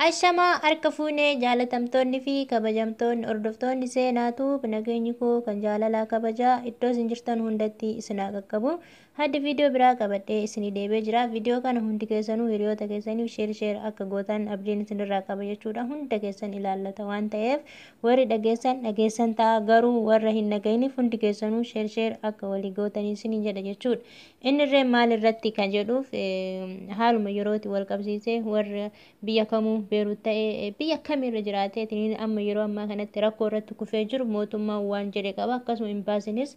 Ashamaa harka fuunee jaalatamtoonni fi kabajamtoonni hordoftoonni seenaatu nageenyi koo kan jaalalaa kabajaa iddoo isin jirtan hundatti isin haa qaqqabu. Haddi viidiyoo biraa qabadhee isinii deebi'ee jira. Viidiyoo kana hundi keessanuu hiriyoota keessaniif share share akka gootan abdiin isinirraa qaba jechuudha. Hunda keessan ilaallata waan ta'eef warri dhageessan dhageessan ta'a, garuu warra hin dhaga'iniif hundi keessanuu share share akka walii gootanii isinii jedha jechuudha. Inni irree maal irratti kan jedhuuf, haaluma yerooti wal qabsiisee warra biyya kamuu Beerut ta'ee biyya kamirra jiraatee amma yeroo ammaa kanatti rakkoo irratti kufee jiru mootummaan waan jedhe qaba. Akkasuma imbaasiinis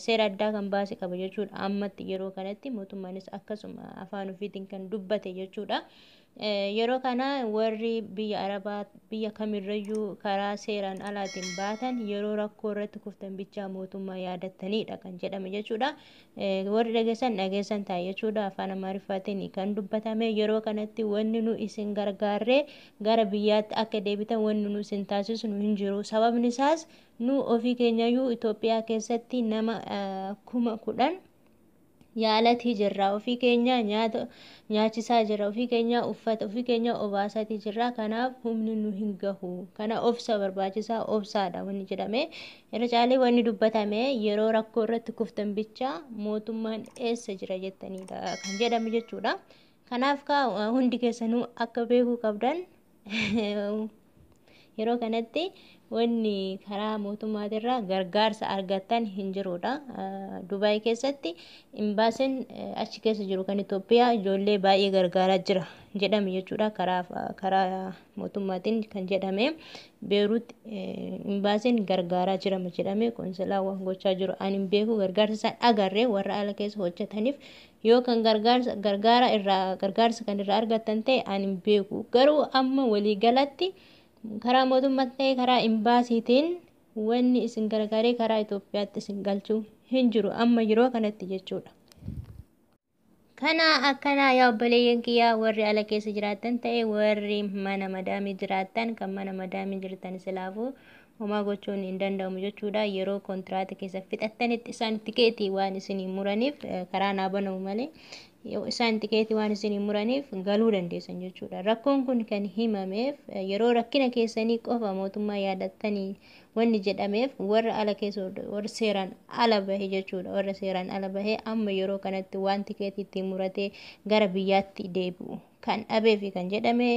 seera addaa kan baase qaba jechuudha. Ammatti yeroo kanatti mootummaanis akkasuma afaan ofiitiin kan dubbate jechuudha. Yeroo kana warri biyya Arabaa biyya kamirrayyuu karaa seeraan alaatiin baatan yeroo rakkoo irratti kuftan bichaa mootummaa yaadattanidha kan jedhame jechuudha. Warri dhageessan dhageessan ta'a jechuudha. Afaan Amaariffaatiin kan dubbatame yeroo kanatti wanni nu isin gargaarree gara biyyaatti akka deebitan wanni nu isin taasisu nu hin jiru. Sababni isaas nu ofii keenyayyuu Itoophiyaa keessatti nama 10,000 yaalatii jirra, ofii keenya nyaata nyaachisaa jirra, ofii keenya uffata ofii keenya obaasatii jirra. Kanaaf humni nu hin gahu, kana obsa barbaachisaa, obsaadha wanni jedhame. Irra caalee wanni dubbatame yeroo rakkoo irratti kuftan bichaa mootummaan eessa jira jettanidha kan jedhame jechuudha. Kanaaf kaa hundi keessanuu akka beekuu qabdan, yeroo kanatti wanni karaa mootummaatirraa gargaarsa argattan hin jirudha. Dubaay keessatti imbaasiin achi keessa jiru kan Itoophiyaa ijoollee baay'ee gargaaraa jira jedhame jechuudha. Karaa mootummaatiin kan jedhame Beerut imbaasiin gargaaraa jira jedhame. Konsilaa waan gochaa jiru ani hin beeku, gargaarsa isaan agarree warra ala keessa hojjetaniif yoo kan gargaarsa gargaara irraa gargaarsa kan irraa argattan ta'e ani hin beeku. Garuu amma waliigalatti karaa mootummaa ta'e karaa imbaasiitiin wanni isin gargaaree karaa Itoophiyaatti isin galchuu hin jiru amma yeroo kanatti jechuudha. Kana akkanaa yaa obboleeyyan kiyyaa, warri ala keessa jiraattan ta'e warri mana madaamii jiraattan, kan mana madaamii jirtan silaafuu homaa gochuun hin danda'amu jechuudha. Yeroo kontiraata keessa fixattanitti isaan tikeetii waan isinii muraniif karaa naa banamu malee isaan tikeetii waan isinii muraniif galuu dandeessan jechuudha. Rakkoon kun kan himameef yeroo rakkina keessanii qofa mootummaa yaadattanii wanni jedhameef warra ala keessa, warra seeraan ala bahe jechuudha. Warra seeraan ala bahe amma yeroo kanatti waan tikeetii ittiin muratee gara biyyaatti deebi'u kan dhabee fi kan jedhame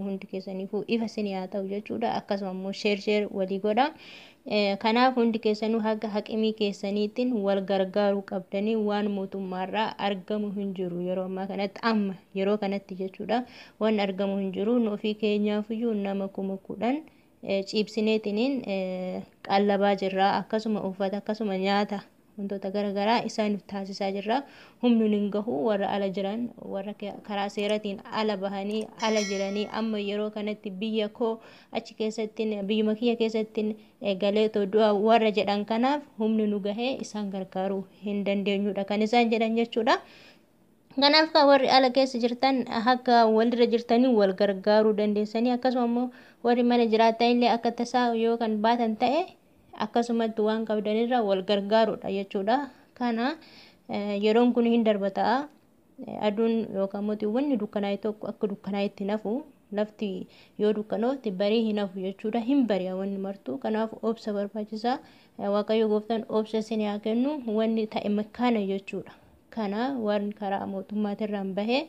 hundi keessaniifuu ifa isinii haa ta'u jechuudha. Akkasuma immoo share share walii godha. Kanaaf hundi keessanuu haga haqimii keessaniitiin wal gargaaruu qabdanii, waan mootummaarraa argamu hin jiru yeroo ammaa kanatti, amma yeroo kanatti jechuudha. Waan argamu hin jiru, nu ofii keenyaafiyyuu nama 10,000 ciibsineetiniin qallabaa jirra. Akkasuma uffata, akkasuma nyaata, wantoota garaagaraa isaaniif taasisaa jirra. Humni hin gahu. Warra ala jiran, warra karaa seeratiin ala bahanii ala jiranii amma yeroo kanatti biyya koo achi keessatti, biyyuma kiyya keessatti galee du'a warra jedhan kanaaf humni nu gahee isaan gargaaruu hin dandeenyudha kan isaan jedhan jechuudha. Kanaaf kan warri ala keessa jirtan akka walirra jirtanii wal gargaaruu dandeessanii, akkasuma immoo warri mana jiraatan illee akka tasaa yoo kan baatan ta'e akkasumatti waan qabdanirra wal gargaaruudha jechuudha. Kana yeroon kun hin darba ta'a. Aduun yookaan mootii wanni dukkanaa'e tokko akka dukkanaa'etti nafu, lafti yoo dukkanoofte barii hin hafu jechuudha. Hin bari'a wanni martuu. Kanaaf obsa barbaachisaa. Waaqayyo gooftaan obsa isin haa kennu, wanni ta'e makkaana jechuudha. Kana waan karaa mootummaatirraan bahee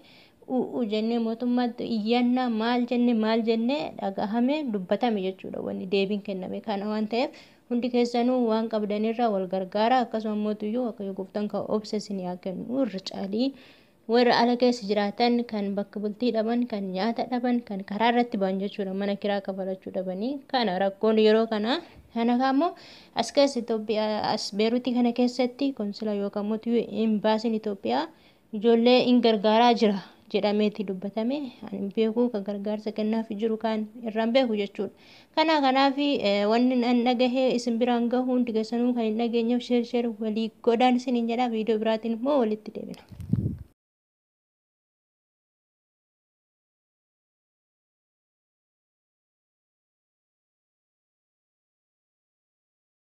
u'u jennee mootummaatti iyyannaa maal jenne maal jennee dhagahame dubbatame jechuudha. Wanni deebiin kenname kana waan ta'eef hundi keessanuu waan qabdanirraa wal gargaara. Akkasuma mootuyyuu Waaqayyo gooftaan kan obsa isin haa kennu. Irra caalii warra ala keessa jiraatan kan bakka bultii dhaban, kan nyaata dhaban, kan karaa irratti ba'an jechuudha, mana kiraa kafalachuu dhabanii kana rakkoon yeroo kana. Kana immoo as keessa Itoophiyaa, as Beeruutii kana keessatti konsila yookaan mootuyyuu imbaasiin Itoophiyaa ijoollee hin gargaaraa jira jedhameeti dubbatame. Ani beeku kan gargaarsa kennaaf jiru kan irraan beeku jechuudha. Kana kanaaf wanni an dhagahee isin biraan gahu, hundi keessanuu kan hin dhageenyeef share share walii godhaan isiniin jedha. Viidiyoo biraatiin immoo walitti deebina.